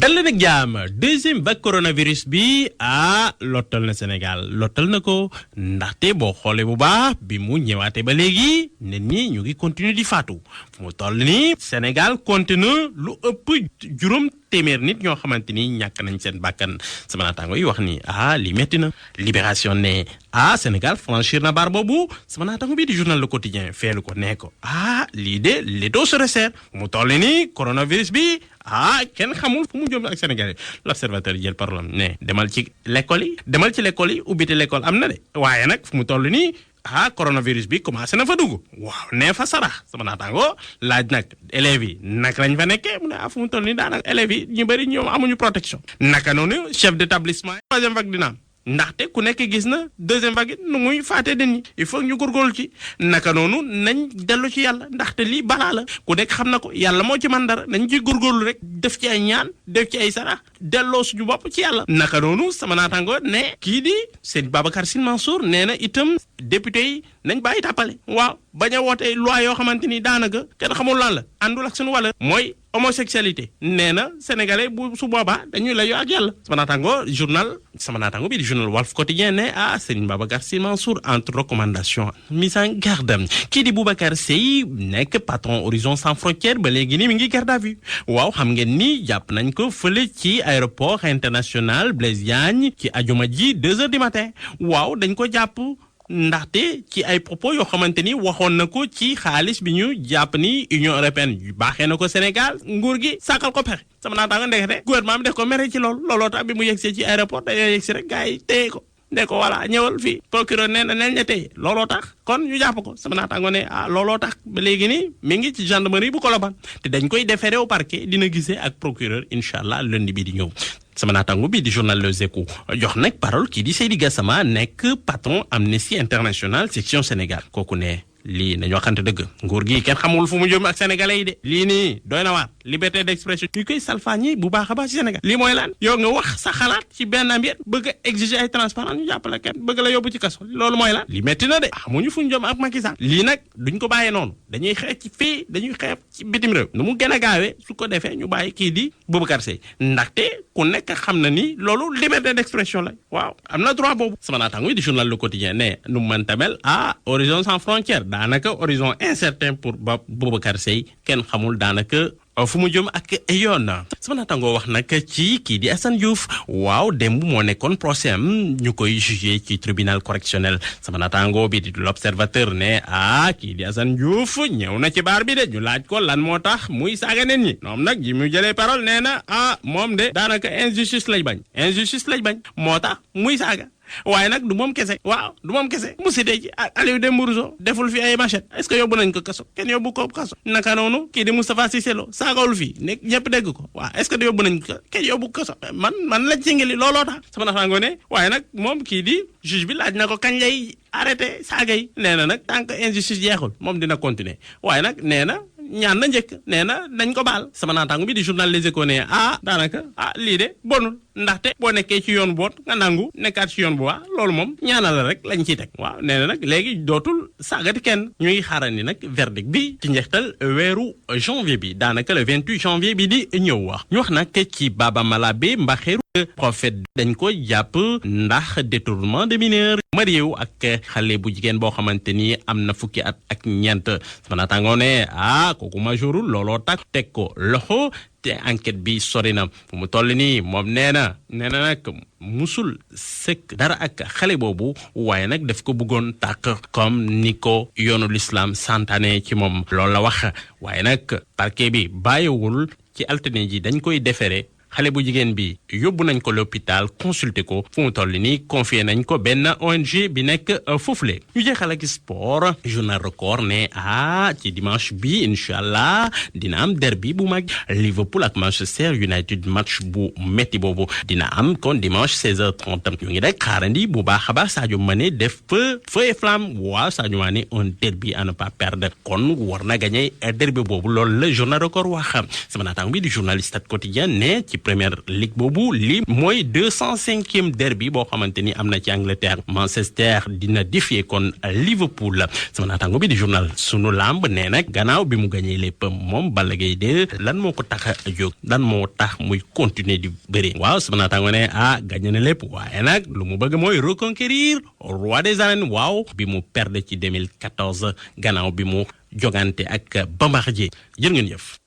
dal leen ak jàmm deuxième vague coronavirus bi lottal na Sénégal lottal na ko ndaxte boo xoolee bu baax bi mu ñëwaatee ba léegi nit ñi ñu ngi continuer di faatu fu mu toll nii Sénégal compte na lu ëpp juróom téeméer nit ñoo xamante ni ñàkk nañ seen bàkkan sama naataango yi wax ni li metti na Libération ne Sénégal franchir na bar boobu sama naataango bii di journal Le Quotidien feelu ko nee ko lii de l'étau se resserre fu mu toll nii coronavirus bi kenn xamul fu mu jëm ak Sénégalais l'observateur jël parole ne demal ci l'école yi ubbite l'école am na de waaye nag fu mu toll nii coronavirus bi commencé na fa dugg waaw nee fa sarax sama naataango laaj nag élèves yi naka lañ fa nekkee mu ne fu mu toll nii daanaka élèves yi ñu bëri ñoom amuñu protection naka noonu chef d'établissement troisième vague dina am ndaxte ku nekk gis na deuxième vague nu muy faatee den ñi il faut ñu góorgóorlu ci naka noonu nañ dellu ci yàlla ndaxte lii balaa la ku nekk xam na ko yàlla moo ci man dara nañ ci góorgóorlu rek def ci ay ñaan def ci ay sarax delloo suñu bopp ci yàlla naka noonu sama naataango ne kii di Serigne Babacar Sy Mansour nee na itam député yi nañ bàyyi tàppale waaw bañ a woote loi yoo xamante ni daanaka kenn xamul lan la àndul ak suñu wala mooy homosexualité nee na sénégalais bu su boobaa dañuy la yoo ak yàlla sama naataango bi di journal Walf Quotidien ne Serigne Babacar Sy Mansour entre recommandations mise en garde kii di Boubacar Seye nekk patron Horizon Sans Frontières ba léegi ni mi ngi garde à vue waaw xam ngeen ni jàpp nañ ko fële ci aéroport international Blaise Diagne ci ajuma ji 2h du matin waaw dañ ko jàpp ndaxte ci ay propos yoo xamante ni waxoon na ko ci xaalis bi ñu jàpp ni Union européenne baaxee na ko Sénégal nguur gi sàkkal ko pexe sama naataanga ndekete gouvernement bi def ko mere ci looloo tax bi mu yegsee ci aéroport dañoo yegsi rek gars yi téye ko ne ko voilà ñëwal fii procureur nee na neen ña téye looloo tax kon ñu jàpp ko sama naataango ne looloo tax ba léegi ni mi ngi ci gendarmerie bu Colobane te dañ koy déféré au parquet dina gisee ak procureur incha allah lundi bi di ñëw sama naataango bi di journal Les Échos jox nag parole kii di Seydi Gassama nekk patron Amnesty International section Sénégal kooku ne lii nañu waxante dëgg nguur gi kenn xamul fu mu jëm ak sénégalais yi de lii nii doy na waar liberté d'expression ñu koy salfaañi bu baax a baax ci Sénégal lii mooy lan yow nga wax sa xalaat ci benn mbir bëgg a exiger ay transparence ñu jàppale kenn bëgg la yóbbu ci kaso loolu mooy lan li metti na de xamuñu fu ñu jëm ak Macky Sall lii nag duñ ko bàyyee noonu dañuy xeex ci fii dañuy xeex ci bitim réew nu mu gën a gaawee su ko defee ñu bàyyi kii di Boubacar Seye ndaxte ku nekk xam na ni loolu liberté d'expression la waaw am na droit boobu sama naataango di journal Le Quotidien ne nu mu mën tamel Horizon Sans Frontières daanaka horizon incertain pour Boubacar Seye kenn xamul daanaka fu mu jëm ak yoon sama naataangoo wax nag ci kii di Assane Diouf waaw démb moo nekkoon procès am ñu koy jugé ci tribunal correctionnel sama naataangoo bi di l'observateur ne kii di Assane Diouf ñëw na ci baar bi de ñu laaj ko lan moo tax muy saaga nit ñi moom nag ji mu jëlee parole nee na moom de daanaka injustice lañ bañ moo tax muy saaga waaye nag du moom kese mu sidee ci Aliou Dembourou Sow deful fi ay machette est-ce que yóbbu nañ ko kaso kenn yóbbu ko kaso naka noonu kii di Moustapha Cissé Lo saagawul fii nekk ñëpp dégg ko waaw est-ce que yóbbu nañ ko kenn yóbbu ko kaso man la cingali looloo tax sama naataango ne waaye nag moom kii di juge bi laaj na ko kañ lay arrêté saaga yi nee na nag tant que injustice jeexul moom dina continuer waaye nag nee na ñaan na njëkk nee na nañ ko baal sama naataango bi di journal Les Échos ne daanaka lii de bonul ndaxte boo nekkee ci yoon boot nga nangu nekkaat ci yoon bu loolu moom ñaanal la rek lañ ciy teg waaw nee na nag léegi dootul saagati kenn ñuy xaarandi nag verdict bi ci njeextal weeru janvier bi daanaka le 28 janvier bi di ñëw ñu wax nag ci Baba Malabé Mbaxeeru prophète dañ ko jàpp ndax détournement de mineur marié wu ak xale bu jigéen boo xamante ni am na fukki at ak ñeent sama naataangoo ne kooku majorul looloo tax teg ko loxo te enquête bi sori na fu mu toll nii moom nee na nag musul sëkk dara ak xale boobu waaye nag daf ko bëggoon tàkk comme ni ko yoonu l'islam santaane ci moom loolu la wax waaye nag parquet bi bàyyiwul ci altine ji dañ koy déféré xale bu jigéen bi yóbbu nañ ko l'hôpital consulté ko fu mu toll nii confié nañ ko benn ONG bi nekk foofule ñu jeexal ak sport journal record ne ci dimanche bi incha allah dina am derby bu mag Liverpool ak Manchester United match bu metti boobu dina am kon dimanche 16h30 ñu ngi rek xaarandi bu baax a baax Sadio Mané def feu et flamme waaw Sadio Mané un derby à ne pas perdre kon war na gagné derby boobu loolu la journal record wax sama naataango bi di journaliste Stade Quotidien ne ci Premier League boobu li mooy 205e derby boo xamante ni am na ci Angleterre. Manchester dina défier kon Liverpool sama naataango bi di journal sunu lamb nee nag gannaaw bi mu gañee lépp moom Balla Gaye 2 lan moo ko tax a jóg lan moo tax muy continuer di bëri waaw sama naataango ne gañe na lépp waaye nag lu mu bëgg mooy reconquérir roi des arènes waaw bi mu perdre ci 2014 gannaaw bi mu jogante ak Bombardier jërë ngeen jëf